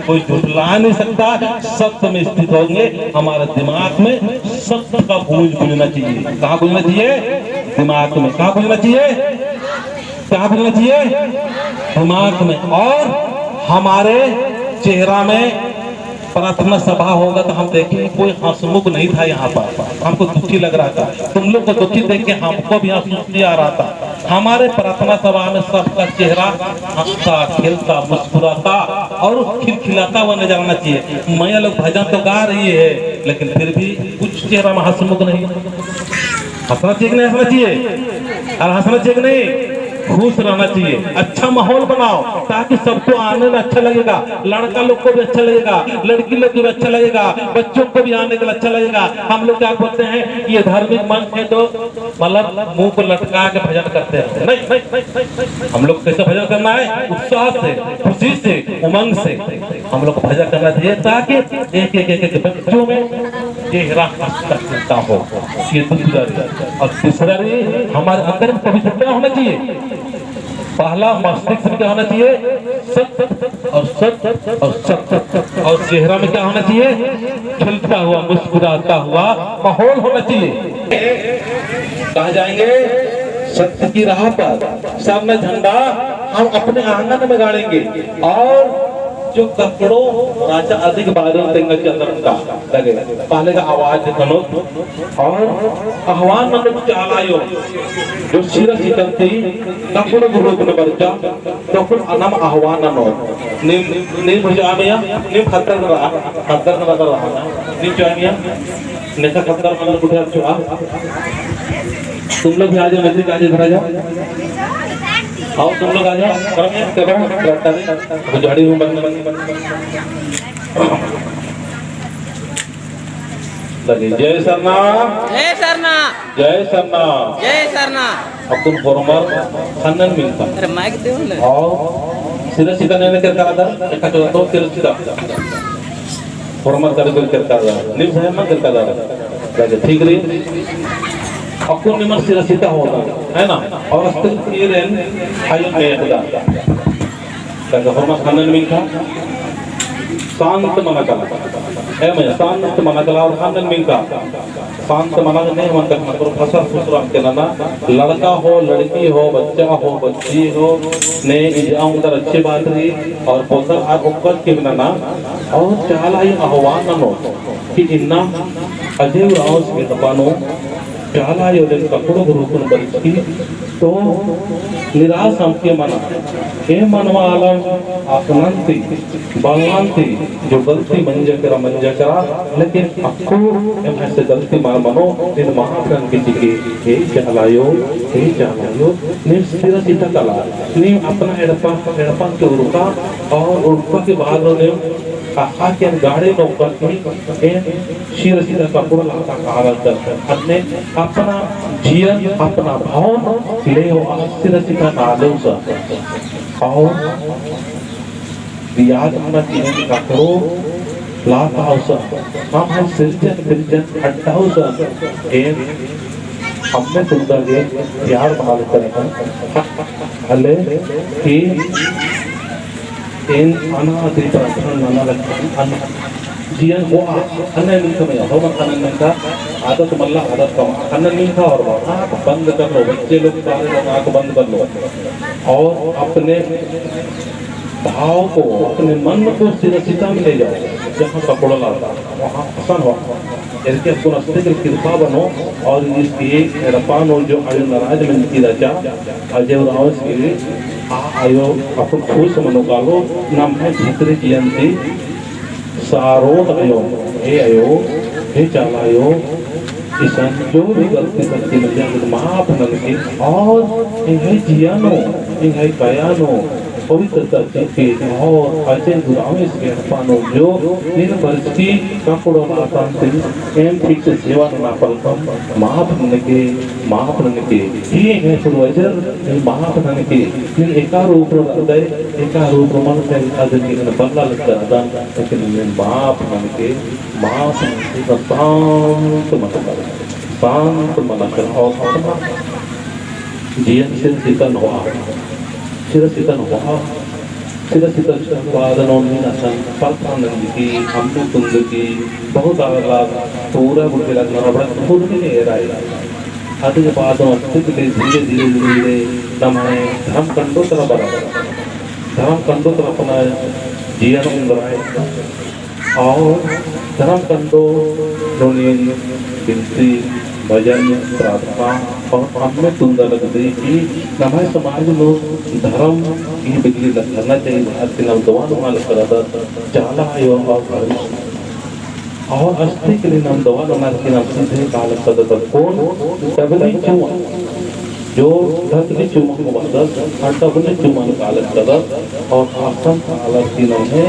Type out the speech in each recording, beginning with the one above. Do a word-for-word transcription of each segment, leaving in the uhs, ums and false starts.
कोई झुठला नहीं सकता, सत्य में स्थित होंगे। हमारे दिमाग में सत्य का गूंज गूंजना चाहिए। कहाँ गूंजना चाहिए? दिमाग में। कहाँ गूंजना चाहिए? कहाँ गूंजना चाहिए? दिमाग में। और हमारे चेहरा में प्रार्थना सभा होगा तो हम देखेंगे कोई हंसमुख नहीं था यहाँ पर, हमको दुखी लग रहा था। तुम लोग को दुखी देख के हमको भी हंसी आ रहा था। हमारे प्रार्थना सभा में सबका चेहरा हंसता, खेलता, मुस्कुराता और खिलखिलाता हुआ नजर आना चाहिए। मैया लोग भजन तो गा रही है, लेकिन फिर भी कुछ चेहरा में हंसमुख नहीं। हंसना चाहिए कि नहीं हंसना चाहिए? और हंसना चाहिए कि नहीं? खुश रहना चाहिए। अच्छा माहौल बनाओ, ताकि सबको आने में अच्छा लगेगा, लड़का लोग को भी अच्छा लगेगा, लड़की लोग को भी अच्छा लगेगा, बच्चों को भी आने के लिए अच्छा लगेगा। हम लोग क्या बोलते हैं कि ये धार्मिक मंच है तो मतलब मुंह को लटका के भजन करते रहते हैं। नहीं, नहीं, नहीं, नहीं, नहीं। हम लोग कैसे भजन करना है? उत्साह से, खुशी से, उमंग से। हम लोग को भजन करना चाहिए ताकि एक, एक, एक, एक बच्चों में चेहरा हंसता खिलता हो। ये दूसरा रही। और तीसरा रही, हमारे अंदर में पवित्रता होना चाहिए। पहला मस्तिष्क में क्या होना चाहिए? सत्य और सत्य और सत्य। और चेहरा में क्या होना चाहिए? खिलता हुआ, मुस्कुराता हुआ माहौल होना चाहिए। कहाँ जाएंगे? सत्य की राह पर। सामने झंडा हम अपने आंगन में गाड़ेंगे। और जो ककड़ो राजा अधिक बादल तेंगा चंद्रम का लगे। पहले का आवाज खनो और आह्वान ननोत चाला आयो, जो सिरा सीतन ती ककड़ो गुरु गुण बरचा, तो कुल अनम आह्वान ननोत। नीम, नीम हो जामिया, नीम खतर नरा, खतर नरा नरा, नीम जामिया, नेका खतर मन कुठे अच्छा। तुम लोग भी आ जाओ, नजदीक आ जाओ, इधर आ जाओ। आओ, तुम लोग आ जाओ। करम है, करम है, करम है। अब झाड़ी हूँ, बंद, बंद, बंद, बंद। लगे, जय सरना। जय सरना। जय सरना। जय सरना। अक्कुन होरमर ख़न्नन मिंख़ा। अरे, माइक देओ ना। और सिरा सीता ने केरका रअदर, एका चोदा तो सिरा सीता। होरमर करे कोई केरका रअदर। नीम सही मन केरका रअदर। लगे, ठीक रई। अक्कुन निमन सिरा सीता होता, है ना? और अस्तिल ईरेन आयो ने एकदा। तंग होरमर ख़न्नन मिंख़ा शांत मना कला। ए मइय्याँ शांत मना कला और ख़न्नन मिंख़ा शांत मना ने मन तक मतलब फसर फुसरम के नना, लड़का हो, लड़की हो, बच्चा हो, बच्ची हो, ने इजा उंदर अच्छी बात रई और बोलदर आर ओक्कत के नना। और चाला आयो आह्वान ननोत कि इन्ना अजय उराँवस के एड़पा नू चाला आयोन ककड़ो गुरुकुन बरचकी तो निराश अमके मना। ए मनवा आलम अख़नन ती, बलनन ती, जो गलती मंजा केरा, मंजा केरा, लेकिन अक्कु एम्है से गलती मल मनो, नीन माफ ननके चिके, हे चाला आयो, हे चाला आयो, नीम सिरा सीता कला, नीम अपना एड़पा, एड़पा के उरखा, और उरखा के बाद नीम अख़ा के गाड़े नू ओक्कन की एन सिरा सीता ककड़ो लाता काला कर। अन्ने अपना जियन, अपना भावन लेओ आ सिरा सीता नालेओ सा। और याद मना कि एन ककड़ो लाता हो सा। हम है सिरजन, सिरजन अड्डा हो सा। एन अम्मे तुंदा गे प्यार भाव करना। हले कि एन अना ती प्रार्थना नना लगदन, अना जियन होआ, अन्ने मिंख़ा मइय्याँ, होरमर ख़न्नन मिंख़ा आदत मल्ला, आदत कमआ, ख़न्नन मिंख़ा होरमर आँख बंद कर लो, बच्चे लोग सारे लोग आँख बंद कर लो और अपने भाव को, अपने मन को सिरा सीता में ले जाओ, जहाँ ककड़ो लाता, वहाँ असन हो। एरके अक्कुन अस्ते के कृपा बनो और इस ये एड़पा नू जो आयो नाराज मंजकी रहचा, अजय उराँवस के आ आयो अक्कुन खुश मनो कालो, नम्है भितरी जियन ती सारोत आयो, हे आयो, हे चाला आयो, इसन जो भी गलती सलती मंजा, माफ ननके और एंग्है जिया नू, एंग्है काया नू, पवित्रता चिके और अजय उराँवस के एड़पा नू जो नीन बरचकी ककड़ो लातन ती एम ठीक से सेवा नना पलकम, माफ ननके, माफ ननके। हे एंग्है पूर्वजर, नीन माफ ननके। नीन एका रूप नू रअदय, एका रूप नू मल ख़ेल अदन नीन बल्ला लगदय रअदन, लेकिन नीन माफ ननके, माफ ननके। शांत मना कर, शांत मना कर और अपना जियन सिरा सीतन होआ, सिरा सीतन होआ। सिरा सिता बादन ओन नीन असन प्रार्थना नंजकी, अम्मे तुंदकी, बहुत आलर पूरा गुट्ठी लगनर, अबड़ा हुरमी ने एराई। अदिगे बादन अस्तिक ले धीरे धीरे धीरे नम्है धर्म कंडो तरा बरआ, धर्म कंडो तरा अपना जियन उंगराई। और धर्म कंडो नू नीन बिनती, भजन, प्रार्थना और अम्मे तुंदा लगदी कि नम्है समाज नू धर्म ही बिगड़ी लगना चाहिए। भारत के नाम दवा नू माल करदत, चाला आयो और धर्म। और अस्तिक ले नाम दवा नू माल के नाम सीधे काल करदत कौन? डबली चुआ। जो डबली चुआ को बदल, और डबली चुआ काल करदत और आसन काल की नाम है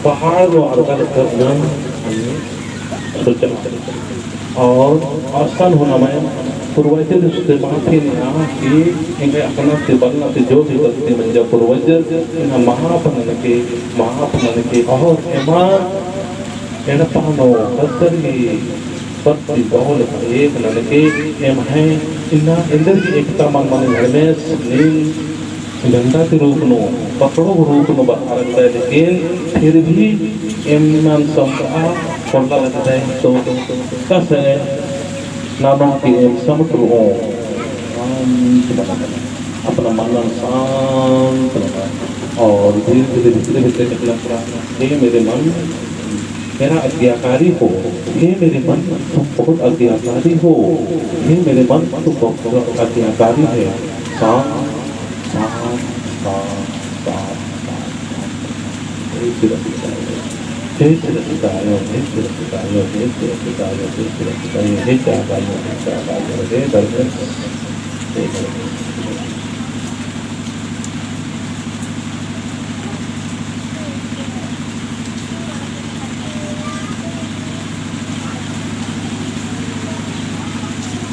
पहाड़ नू आलर का लेकर नाम सोचना। और आसान होना मैं पूर्वजर से माफी नेआ कि एंग्है अख़ना ती बलना ती जो भी गलती मंजा पूर्वजर, एंगा माफ ननके, माफ ननके। और एमा एड़पा नू कतरी पत्ती बहुल एक ननके, एम्है इन्ना एन्देरगे एकता मल मनी धर्मेस नीन झंडा के रूप नू, पकड़ो के रूप नू बरआ लगदय, लेकिन फिर भी एमन समझा कोल्ला लगदय। तो कसे नानों के एम समटुरओ, शांत बना, अपना मनन शांत बना और धीरे धीरे भीतरे भीतरे कछनखरआ, हे मेरे मन, मेरा आज्ञाकारी हो, हे मेरे मन, तुम बहुत आज्ञाकारी हो, हे मेरे मन, तुम बहुत आज्ञाकारी है। शांत, शांत, शांत, शांत, शांत। जय श्री रसिकायो, जय श्री रसिकायो, जय श्री रसिकायो, जय श्री रसिकायो, जय श्री रसिकायो, हे चालायो, हे चालायो, हे धर्मेश, हे धर्मेश।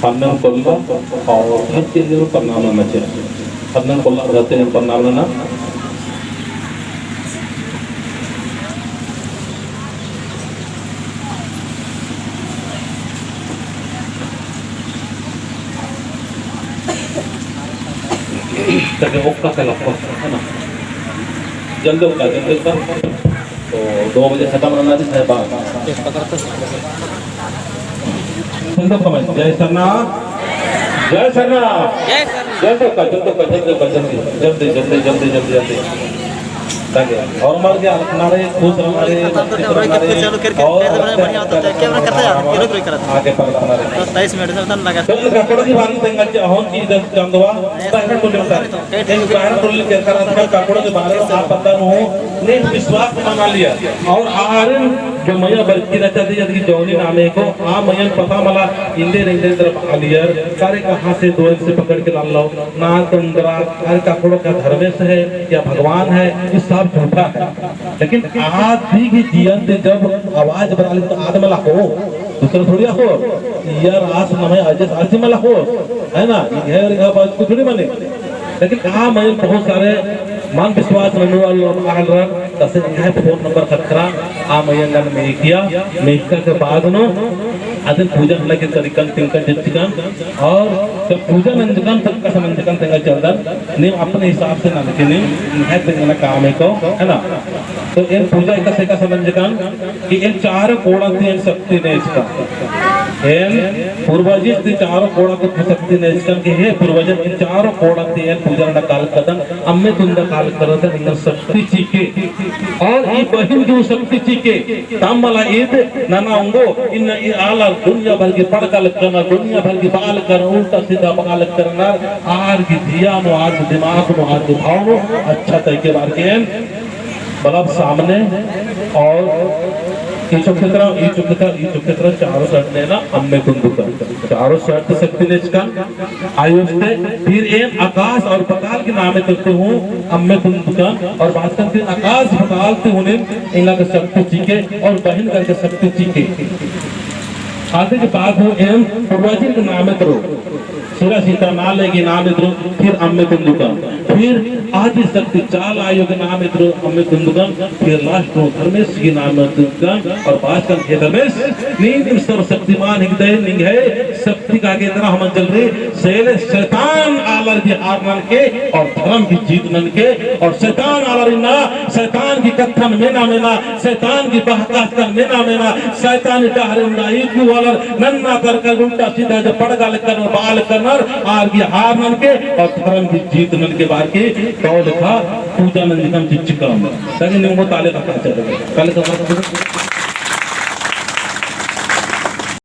अन्नन कोल्ला और धरती के प्रणाम नना चाहिए। अन्नन कोल्ला धरती के प्रणाम नना। तके ओक्का तलक, है ना? जल्दी ओक्का, जल्दी ओक्का। तो दो बजे खत्म रहना चाहिए, है बात। जल्दी ओक्का, जय सरना, जय सरना। जय सरना। जल्दी ओक्का, जल्दी ओक्का, जल्दी ओक्का, जल्दी, जल्दी। ताकि और मल के अलग ना रहे, खुश रहे, मस्ती रहे, और बढ़िया होता है। कैमरा करता यार, ये लोग करता। आगे पर बना रहे। तो तेईस मिनट से उतना लगा। तो काकोड़ो के बारे में तेंगा चाहोन कि इधर चंदवा, बाहर टोली में सारे। इन बाहर टोली के करता है, काकोड़ो के बारे में आप पता नहीं हो, ने विश्वास मना लिया। और आरिन जो मइय्याँ बरकी रहता थी, जद की जौनी नामे को, आ मइय्याँ पता मला, इन्दे रेंदे तरफ आलियर, सारे कहाँ से दो से पकड़ के लान लो, ना तंद्रा, अरे काकोड़ो का धर्मेस है या भगवान है, ये सब झूठा है। लेकिन आज भी, भी जियन ते जब आवाज बराली तो आद मला हो, दूसरा थोड़ी हो, यार आस नमे अजस आसी मला हो, है ना? ये है और यहाँ बात को थोड़ी माने। लेकिन आ मैं बहुत सारे मन विश्वास ननु वाले लोग आल रहा, तसे यहाँ फोन नंबर खतरा, आ मैं नन में किया, मैं इसका के बाद नो, अदन पूजन लगे तरीकन तिनकन जितकन, और जब पूजा नंजकन, तब का समंजकन तेंगा चंदन, नीम अपने हिसाब से नंजके नीम, निहाय तेंगा ना काम है को, है ना? तो एन पूजा एका से का समंजकन, कि एन चार कोड़ा ती एन शक्ति नेचकन। एन पूर्वजी ती चार कोड़ा ती शक्ति नेचकन, कि हे पूर्वजन, एन चार कोड़ा ती एन पूजा ना काल कदन, अम्मे तुंदा काल करदन, एंगन शक्ति चिके। और ई बहिन जो शक्ति चिके, तम मला ईद नना उंगो, इन, इन आलर दुनिया भर की पड़का लगना, दुनिया भर की बाल कर, उल्टा सीधा बाल करना, आर की जिया नो, आर की दिमाग नो, आर की भाव नो, अच्छा तरीके बार के एन, मतलब सामने और ई चुकतरा, ई चुकतरा, ई चुकतरा चारों side ने ना अम्मे तुंदुका, चारों side शक्ति नेचकन। आयुष्टे, फिर एन आकाश और पताल के नामे करते हूँ, अम्मे तुंदुकन, और बाचकन फिर आकाश पताल ते उन्हें एंगा के शक्ति चिके और बहिन करके शक्ति चिके। आदि के बाद हूँ एन पूर्वजी के नामे करो, सिरा सीता नाले के नामे करो, फिर अम्मे तुंदुकन, फिर आदि शक्ति चाला आयो के नामे करो, अम्मे तुंदुकन, फिर last को धर्मेस के नामे तुंदुकन, और बाचकन हे धर्मेस, नीन सर्वशक्तिमान हिकदय, निंग्है शक्ति का केंद्र हम चल रहे, तेले शैतान आलर गही हार ननके और धर्म गही जीत ननके। और शैतान आलर इन्ना शैतान गही कत्थन मेना मेना, शैतान गही बहकाहतन मेना मेना, शैतानी डहरे इन्ना ईकु आलर नन्ना तरका उल्टा सीधा जो पड़गा लेकरनर, बआ लेकरनर, आर गही हार ननके और धर्म गही जीत ननके बअर की तौ लेखा पूजा नंजकम चिच्चकम। ताकि निम्बो ताले का चले। ताले का